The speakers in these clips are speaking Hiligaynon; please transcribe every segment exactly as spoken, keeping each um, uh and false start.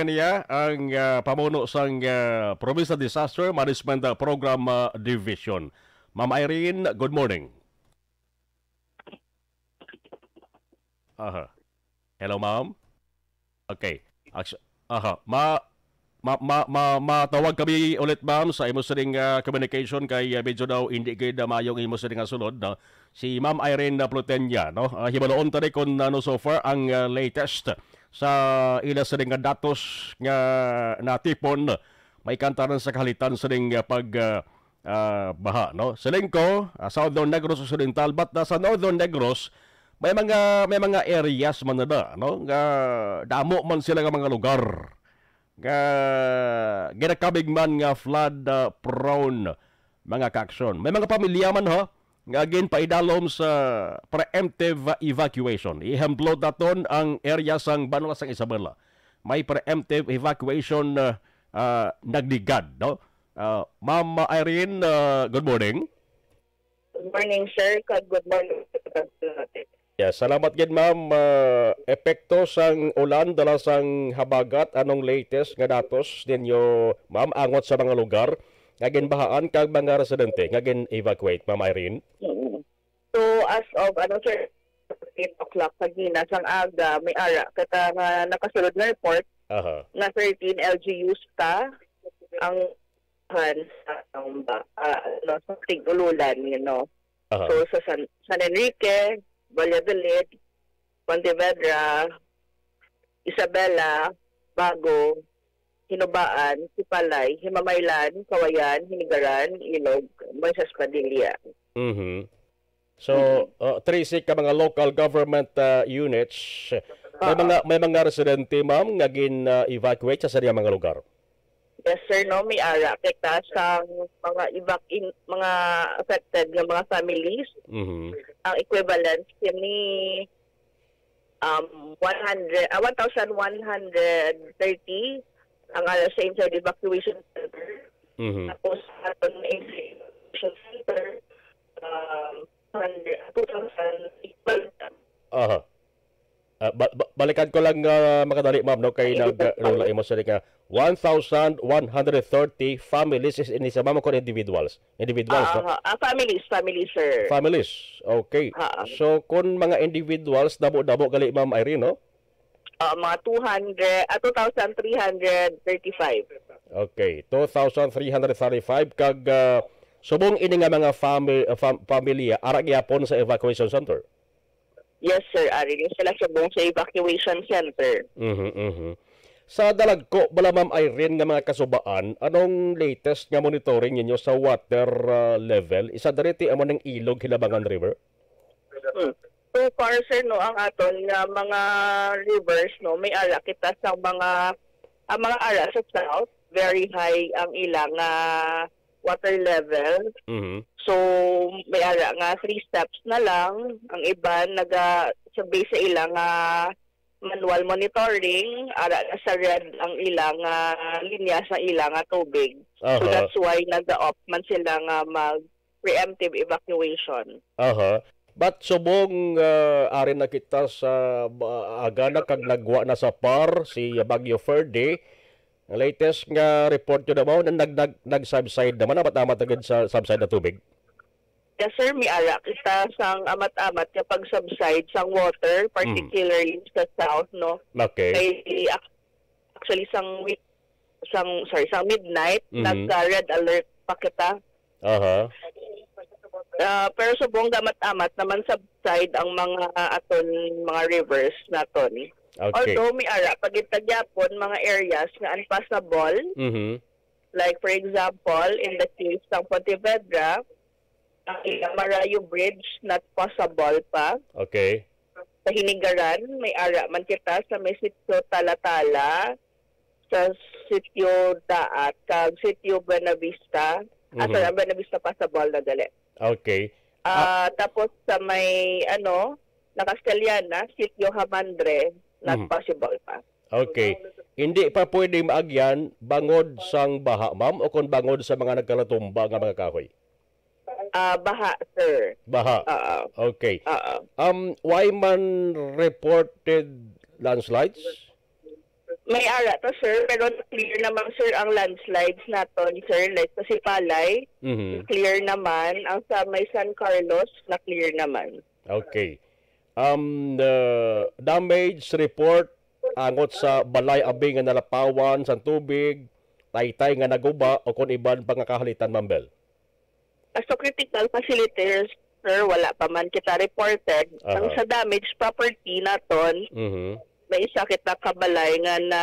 niya ang, ah, pamuno sang, ah, Provincial Disaster Management, ah, Program, ah, Division. Ma'am Irene, good morning. Aha. Hello, ma'am. Okay. Actu-, aha. Ma-, ma-, ma-, ma-, matawag kami ulit, ma'am, sa imo sining, ah, communication kay, ah, medyo daw hindi gid, ah, maayong imo sining nga sulod, no? Si Ma'am Irene, ah, Plutenia, no? Ah, hibaluon ta ni kung ano so far ang, ah, latest sa ila sining nga datos nga natipon may kantaran sa kahalitan sining, ah, pag, ah, ah, baha, no? Siling ko, ah, Southern Negros Occidental, but, ah, sa Northern Negros, may mga, may mga areas man na, no? Nga damo man sila nga mga lugar nga ginakabig man nga flood, ah, prone, mga kaaksyon. May mga pamilya man, ha, nga ginpaidalom sa preemptive evacuation. Ihemplo daton ang area sang Banwa sang Isabela. May preemptive evacuation, ah, ah, nagligad, no? Ah, Ma'am Irene, ah, good morning. Good morning, sir, kag good morning sa tanan natin. Yeah, salamat gid, ma'am. Ah, epekto sang ulan dala sang habagat, anong latest nga datos ninyo, ma'am, angot sa mga lugar nga ginbahaan kag mga residente nga gin-evacuate, Ma'am Irene? Mm. So, as of, ano, sir, eight o'clock kagina sang aga, may ara kita nga nakasulod nga report Aha. nga thirteen L G Us ta ang han sa, um, ba, ah, ano, sa tig-ululan, you know. Aha. So, sa San, San Enrique, Valladolid, Pontevedra, Isabela, Bago, Hinubaan, Sipalay, Himamaylan, Kawayan, Hinigaran, Ilog, Moises Padilla. Mhm. So, Mhm. uh, trese ka mga local government, uh, units. May Oo. mga, may mga residente, ma'am, nga gin-evacuate sa sila mga lugar? Yes, sir, no, may ara kita sa mga evac-, in, mga affected nga mga families. Mhm. Ang equivalent kini, um, one hundred, ah, one thousand one hundred thirty ang ara sa inside evacuation center. Mhm. Tapos, aton inside evacuation center, um, two hundred, two thousand. Aha. Ah, ba-, ba-, balikan ko lang, ah, makadali, ma'am, no, kay Ay, nag-, ah, rola imo sa ka one thousand one hundred thirty families is ini sa, ma'am, kon individuals. Individuals, Ah, no? Ah, ah, families, families, sir. Families. Okay. Ha. So, kung mga individuals, damo-damo gali, Ma'am Irene, no? Ah, mga two hundred, ah, two thousand three hundred thirty-five. Okay, two thousand three hundred thirty-five kag, ah, subong ini nga mga fami-, ah, fam-, pamilya, ara gyapon sa evacuation center? Yes, sir. Ari din sila subong sa evacuation center. Mhm, mhm. Sa dalagko bala, Ma'am Irene, nga mga kasubaan, anong latest nga monitoring ninyo sa water, ah, level? Isa diri ti amo ning Ilog Hilabangan River? Hmm. So far, sir, no, ang aton nga mga rivers, no, may ara kita sa mga, ang mga ara sa south, very high ang ilang, ah, water level. Mhm. So, may ara nga three steps na lang. Ang iban naga-, sa base sa ilang, ah, manual monitoring, ara na sa red ang ilang, ah, linya sa ilang, ah, tubig. So, Aha. that's why naga-opt man sila nga mag preemptive evacuation. Aha. But subong, ah, ari na kita sa, ah, aga na kag nagwa na sa par si Bagyo Ferdy, ang latest nga report nyo naman, nag-, nag-, nag-subside naman, amat-amat na gid sa subside na tubig? Yes, sir, may ara kita sang amat-amat nga pag-subside sang water, Mm. particularly sa south, no? Okay. Kay, ac-, actually, sang week, sang, sorry, sang midnight, Mhm. nagka-red alert pa kita. Aha. Ah, pero subong amat-amat naman subside ang mga aton mga rivers naton. Okay. Although may ara pa gid ta gyapon mga areas nga unpassable. Mhm. Like, for example, in the case ng Pontevedra, ang Marayo Bridge not passable pa. Okay. Sa Hinigaran, may ara man kita sa may Sitio Talatala, sa Sitio Daat, kag Sitio Buenavista. Ah, Mhm. sorry, ang Buenavista passable na gali. Okay. Ah, Ah, tapos sa may, ano, na Castellana, Sitio Hamandre, not Mhm. possible pa. Okay. Hindi pa pwede maagyan bangod sang baha, ma'am, o kung bangod sa mga nagkalatumba nga mga kahoy? Ah, baha, sir. Baha. Oo. Okay. Oo. Um, why man reported landslides? May ara ta, sir, pero na-clear naman, sir, ang landslides naton, sir, like sa Sipalay, Mhm. clear naman. Ang sa may San Carlos, na-clear naman. Okay. Um, the damage report angot sa balay abi nga nalapawan sang tubig, taytay nga naguba o kon iban pa nga kahalitan, Ma'am Bel? As to critical facilities, sir, wala pa man kita reported. Aha. Ang sa damage property naton, Mhm. may isa kita kabalay nga na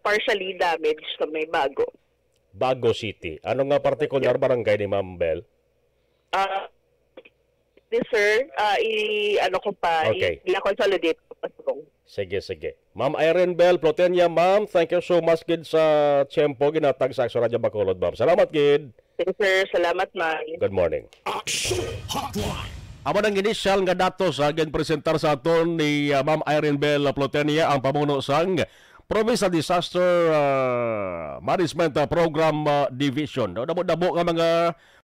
partially damaged sa may Bago. Bago City. Ano nga partikular barangay ni Ma'am Bel? Ah, this, sir, ah, i-, ano ko pa, Okay. i-, i-consolidate ko pa, sir. Sige, sige. Ma'am Irene Bel Plotenia, ma'am, thank you so much gid sa tiyempo ginatag sa Action Radio Bacolod, ma'am. Salamat gid. Yes, sir. Salamat, ma'am. Good morning. Action Hotline. Amo ang initial nga datos sa ginpresentar sa aton ni, ah, Ma'am Irene Bel Plotenia, ang pamuno sang Provincial Disaster, ah, Management, ah, Program, ah, Division. No, damo-damo nga mga